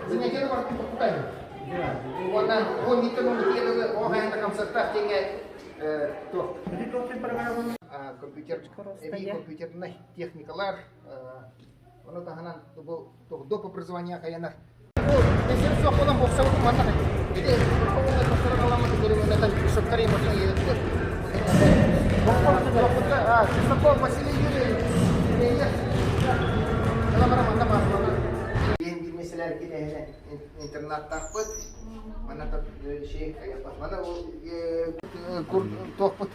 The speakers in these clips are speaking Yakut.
Занятиены барытын тохтотайын. Уонна он бииртэн он иккигэ дылы оҕо хайаан да концертаах диэҥҥэ туох компьютер эбии компьютернай техникалар ону таһынан бу доп образование хайанар суох буолан боксабытын манна ити Чистяков Василий Юрьевич интернаттаахпыт манна манна туохпут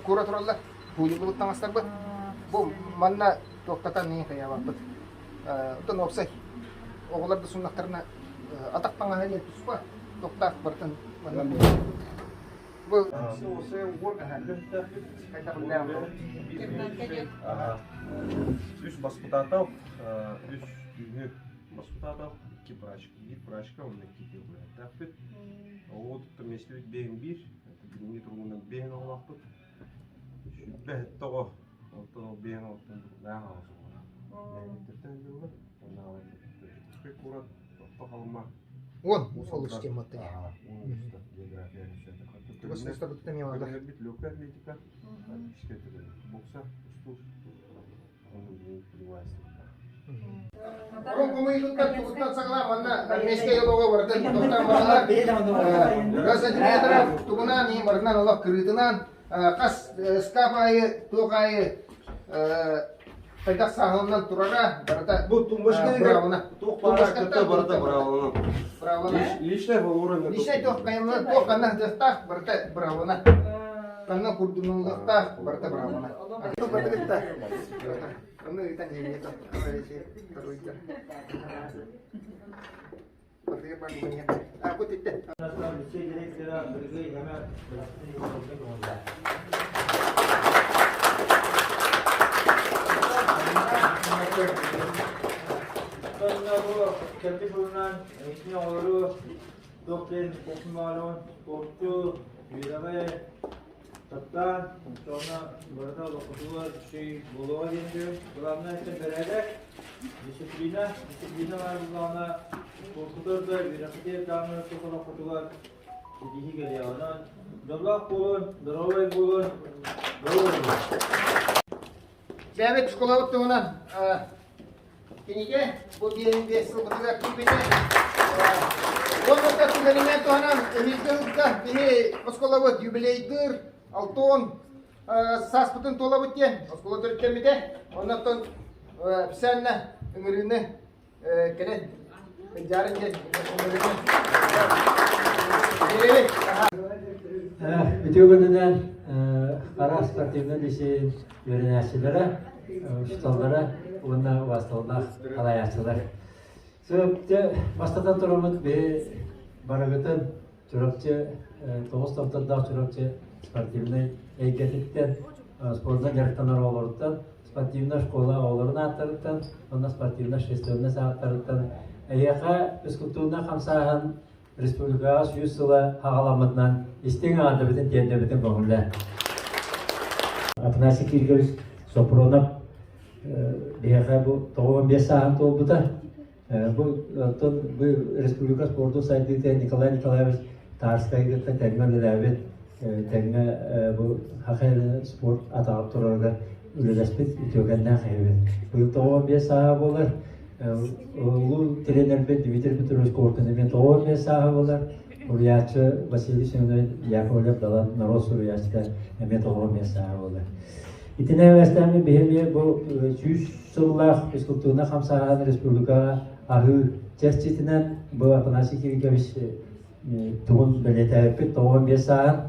кура тураллар тууйуллубут таҥастарбыт бу манна туохтатан хайаабаппыт Оттон уопсай оҕолор да суннахтарына атах таҥаһа диэн туспа туохтаах барытын манна бу Үс баспытаатал, үс түүнү баспытаатал, икки прачка, биир прачка, уонна икки киһи Оҕо тутта миэстэбит биэһин биир, билиҥҥи туругунан биэһин оҕолоохпут. Сүүрбэ тоҕо Онтон ол биэһин оттон наах аҕыс оҕолоох. Нэһилиэктэртэн ыйыллар. Уонна Дьокуускай куорат Орто Халыма Уон олус темматтан. Уон география Көрүҥнэрбит легкая атлетика, атлетическая бокса, тустуу, Орон кумуйдуттан тугуттан саҕалаан манна армейскай олоҕо барытын тохтоон баралар. Сантиметров тугунаан иһин барытынан олох кырыытынан хас скаф аайы туох аайы хайдах сааһыланан турара барыта Бу тумбочка туох баара кытта барыта быраҕыланан. Личная флора Личная туох туох ханна сытыахтаах барыта быраҕылана. Ханна курдунуллуохтаах барыта быраҕылана. Ону ыытан Кэлбит булунан итини оҕолору туох диэн куһумаалын спорту үөрэҕи Таптаан, онтоҕуна барыта олоххутугар үчүгэй буолуоҕа диэн көрүҥ. Главное это бэрээдэк, дисциплина. Дисциплина баар буоллаҕына, споркутугар да, үөрэххитигэр даҕаны тус олоххутугар ситиһии кэлиэҕэ. Онон дьоллоох буолун, здоровай буолун, здоровай буолун. Бэйэбит школабыт туһунан кинигэ бу биэс сылбытыгар киирбитэ. Уонна түгэнинэн туһанан эһиилги сылга биһи оскуолабыт юбилейдыыр алтон сааспытын туолабыт диэн оскуола төрүттэммитэ. Оннуттан официально ыҥырыыны кэлэн дьарын диэн ыҥырыыны биэрэбит. Үтүө күнүнэн Хара спортивнай лицейин үөрэнээччилэрэ, учууталлара уонна убаастабыллаах салайааччылар. Сөптө бастатан тураммыт биһи барыгытын Чурапчы тоҕус томтордоох Чурапчы спортивнай эйгэтиттэн спордунан дьарыктанар оҕолоруттан спортивная школа оҕолорун ааттарыттан уонна спортивная общественность ааттарыттан эһиэхэ физкультурнай хамсааһын республикаҕа 100 сыла хаҕаламмытынан истиҥ аҕардабытын тиэрдэбитин көҥүллээ. Афанасий Кириллович Сопронов биһиэхэ бу 95 сааһын туолбута. Бу оттон бу республика спордун сайдыыта Николай Николаевич Тарскайы кытта тэҥҥэ үлэлээбит, тэҥҥэ бу Саха спорт атаҕар турарыгар үлэлэспит үтүөкэннээх киһибит. Быйыл 95 сааһа буолар. Улуу тренербит Дмитрий Петрович Коркин эмиэ 95 сааһа буолар. Суруйааччы Василий Семенович Яковлев Далан норуот суруйааччыта эмиэ 95 сааһа буолар. Итинэн эбэстээммин биһи эмиэ бу 100 сыллаах физкультурнай хамсааһын республикаҕа аһыы чэрчитинэн бу Афанасий Кирикович тугун бэлиэтээбиппит 95 сааһын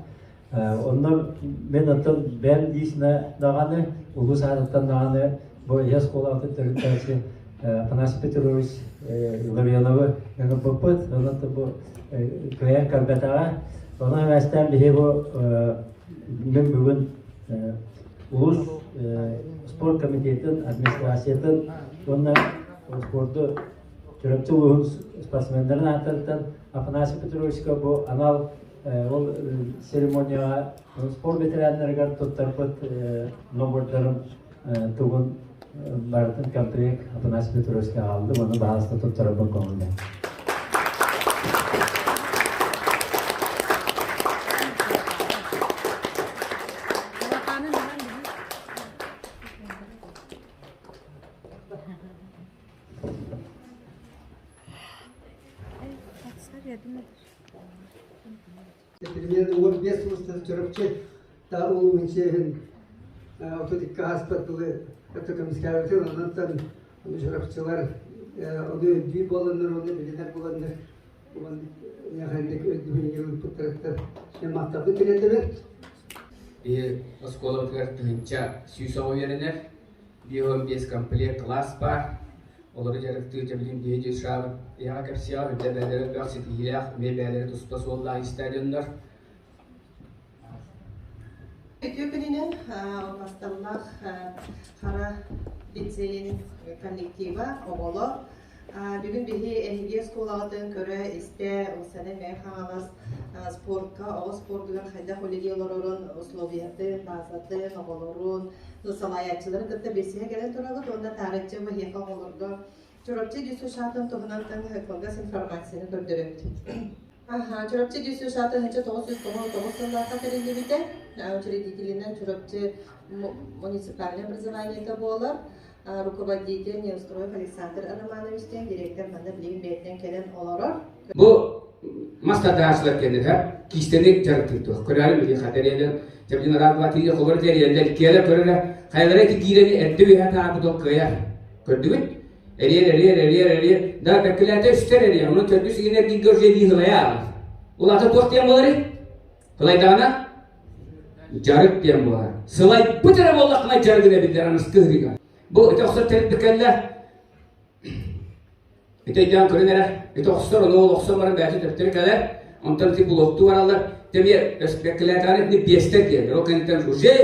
Онно мин оттон бэйэм лично даҕаны, улуус аатыттан даҕаны бу ийэ оскуолабытын төрүттээччи Афанасий Петрович Ларионовы ыҥырбыппыт. Онон бу кыайан көрбөтөҕө. Онон эбээстээн биһи бу мин бүгүн улуус спорт комитетын, администрациятын уонна спорду Чурапчы улууһун спортсменнарын ааттарыттан Афанасий Петровичка бу анал Ол церемонияҕа спорт ветераннарыгар туттарбыт номердарын тугун барытын комплект Афанасий Петровичка аҕаллым, ону баһаалыста туттарарбын көҥүллээ. Примерно 15 сылыстан Чурапчы та улууһун чиэһин 32 ааспыт тылы это көмүскээбитин оннуттан Чурапчылар ону өйдүүр буоланнар уонна билинэр буоланнар миэхэнник өйдөбүнньүк ыыппыттарыттан махталбын тириэрдэбин. Биһи оскуолабытыгар 1100 оҕо үөрэнэр, 55 комплект класс баар. Олору дьарыктыыр дьэбилин биһи дьышаабыт иһэҕэ кэпсиэҕэ үрдэ бээлэрэ элбэх ситиһиилээх, эмиэ бээлэрэ туспа суоллаах истадионнар. Үтүө күнүнэн убасталлаах Хара лицейин коллектива, оҕолор. Бүгүн биһи эһиги оскуолаҕытын көрө-истэ, Усана Мэҥэ Хаҥалас спортка, оҕо спордугар хайдах үлэлии олорорун, условиятын, базатын, оҕолорун, салайааччыларын кытта билсиһэ кэлэн турабыт уонна таарыччы биһиэхэ оҕолорго Чурапчы дюсушатын туһунан кылгас информацияны көрдөрөбүт. Чурапчы дюсушата 1999 сыллаахха тэриллибитэ. Учредителинэн Чурапчы муниципальное образованиета буолар. Руководитель Неустроев Александр Романович диэн директор манна билигин бэйэтинэн кэлэн олорор. Бу мас тардааччылар кэннилэр киистэни дьарыктыыр көрөөрү билии хатэрийэлэр дьэбдин араас тиийэ холор тэрийэллэр иккиэлэр көрөрө хайалара ити киирэни эрдэ үөһэ таабыт ол кыайар көрдүгүт эрийэр эрийэр эрийэр эрийэр да бэккилээтэ үстэр эрийэр онон төрдүс игинэр гингэ уже дии хылайа улаата туох диэн буоларый хылайдаҕына дьарык диэн буолар сылайбыт эрэ буоллаххына дьарыгын эбиллэр аныскы ыһыыга бу ити охсор тэрилтэ кэллэ Ити өйдөөн көрүн эрэ, ити охсор, ону ол охсон баран бэйэтин төптөрү кэлэр, онтон ити блоктуу бараллар, тэбиэ өспэккилээтэҕинэ итини биэстэр диэн, ол кэнниттэн уже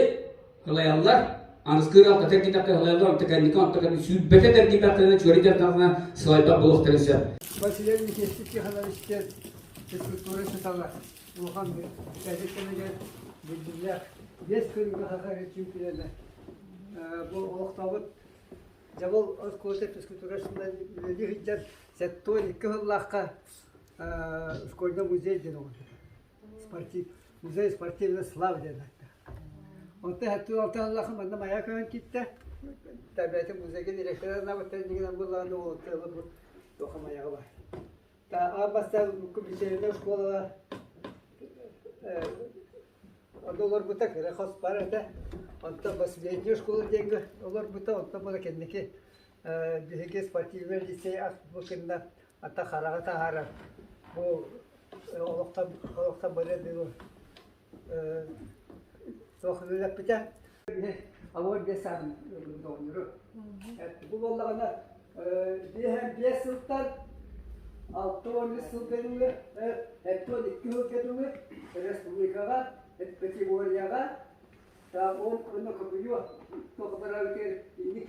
кылайаллар, аныскыыр алтата эргитэххэ кылайаллар, онто кэнники, онто кэнники сүүрбэтэ эргийбэхтэринэ чуорий дьарыктанахтарына сылайбат буолуохтарын сөп. Василий Никитич Тихонович диэн физкультура учуутала улахан кэлбит кэмигэр биллиилээх биэс көрүҥҥэ саха чемпиона бу олохтообут Дьабыл оскуолата физкультура үлэлии сылдьан 72 сыллаахха школьный музей диэн оҥорбута. Спортив, музей спортивной славы диэн ааттаах. Онтон 76 сыллаахха манна Майа көһөн киирдэ. Тәрбиэтин музейга директора анаабыттар иннигинэн буоллаҕына уолаттар бу туоха Майаҕа бар. Аан бастаан лицейнэй школаҕа Онно олорбута кыра хос бар этэ. Онтон последняя школа диэҥҥэ олорбута. Онтон була кэнники биһиги спортивнай лицей бу кынна ата хараҕа таһаарар бу олохтон олохтон бары туох үлэлэппитэ. Алуон биэс сааһын оҕонньору. Бу буоллаҕына биэс сылтан 63 сылга дылы, 72 сылга дылы республикаҕа, категорияҕа он уонна копуйуо туох барарыгар инник.